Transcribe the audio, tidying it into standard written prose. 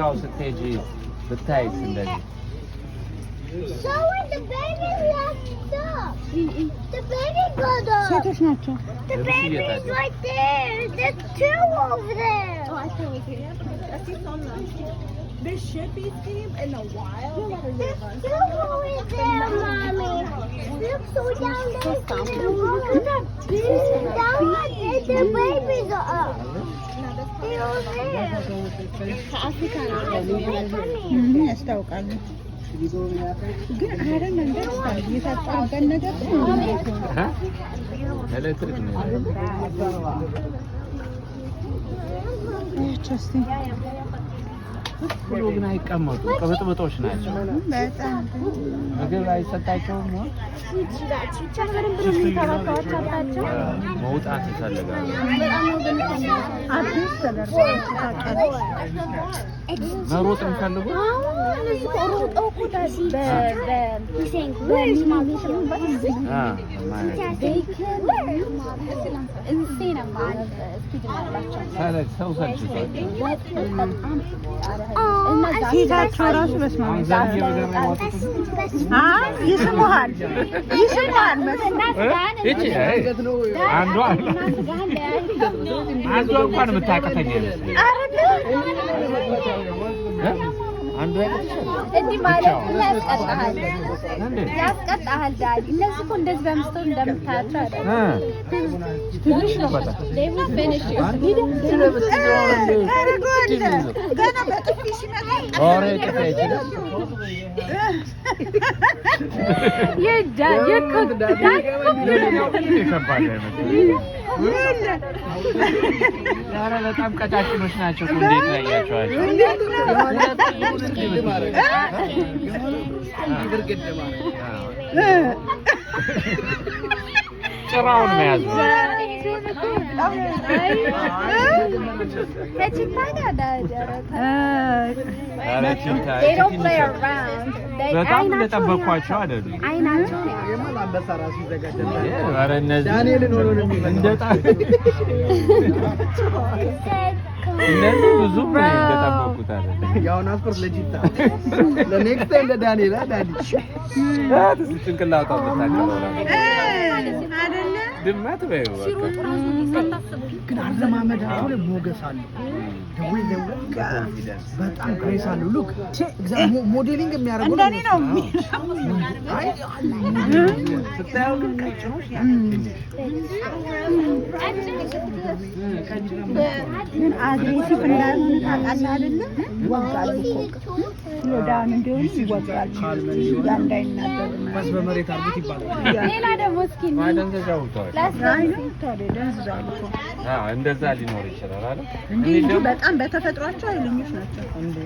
አፍሪካው ስትሄጂ ብታይስ እንደዚህ? So when the baby left up, the baby got up. ሴቶች ናቸው። The baby's right there. There's two over there. Oh, I can't wait to This should be tame in the wild because There's two over there, Mommy. Look so down there. Look at that. Down there, the babies are up. They're over there. ከአፍሪካ ነው እንደዚህ የሚበዙት። ያስታውቃሉ። ግን አረን understand የታጠሩበት ነገር እ? ኤሌክትሪክ ነው። ያቸው እስኪ። ብሎ ግን አይቀመጡም። ቅብጥብጦች ናቸው። በጣም። ምግብ አይሰጣቸውም። በደንብ ነው የሚንከባከባቸው። መውጣት ይፈልጋሉ። በጣም ነው ግን አዲስ ተደርጓል ታውቂያለሽ? መሮጥ የሚፈልጉት። አዎ፣ እነዚህ እኮ ሮጠው እኮ He's saying, "Where's Mommy?" They can insane amount of speed ነው ያላቸው። ሰው ሰልችቷቸው በጣም Oh, ፊታቸው ራሱ በስመ አብ። አሁን ዘንጌ በገና የሞቱት። አይ፣ ይስሙሃል ይስሙሃል መሰለኝ። ይቺ አይ፣ አንዷ እንኳን የምታቅተኝ አይመስለኝም። እ? አንዷ ያቅትሻል? እንዲህ ማለት ሁላ ያስቀጣሃል። እንዴ? ያስቀጣሃል Daddy። እነዚህ እኮ እንደዚህ በምስሉ እንደምታያቸው አይደለም። እ፣ ትንሽ ነው በጣም። They will finish you. ታደርገዋለህ። ገና በጥፊ ሲመጣ ኧረ ቅጥ አይችልም። You're done. You're cooked. That's የከባድ አይመስለኝም። ኧረ በጣም ቀጫጭኖች ናቸው እኮ፣ እንዴት ነው ያያቸዋቸው? እንዴት ነው? ብርግድ ማለት ጭራውን መያዝ ነው። ከቺታ ጋር Daddy። ኧረ ቺታ They don't play around. They በጣም አይናቸውን እንደጠበቅኳቸው አይደሉም። አይናቸውን ያው ይሄማ ለአንበሳ ራሱ ይዘጋጃል። ኧረ እነዚህ ዳንኤልን ሆኖ ነው የሚመጣው። እንደ እነዚህ ብዙም እኔ እንደጠበቅኩት አይደለም። የአሁኑ አስፖርት ለቺታ፣ ለ next time ለዳንኤል ዳኒ። ጭንቅላቷ ብታከለው አይደለ? ድመት በይው በቃ። ግን አረማመዳቸው ላይ ሞገስ አለው። The way they walk፣ በጣም grace አለው። Look፣ modeling የሚያደርጉ እንደኔ ነው። አይ። ስታየው ግን ቀጭኖች ናቸው ትንሽ። ግን aggressive እንዳልሆነ ታውቃለህ አይደለ? ይወጋሉ እኮ፣ slow down እንዲሆኑ ይወጋሉ። ያ እንዳይናደዱ። ኳስ በመሬት አድርጉት ይባላል። ሌላ ደግሞ እስኪ ማደንዘዣ ውተዋል። አይ ነው፣ ታዲያ ደንዝዘዋል እኮ። አዎ፣ እንደዛ ሊኖር ይችላል አይደል? እንዲህ እኔ እንጂ ደግሞ በጣም በተፈጥሯቸው ኃይለኞች ናቸው። እንዴ።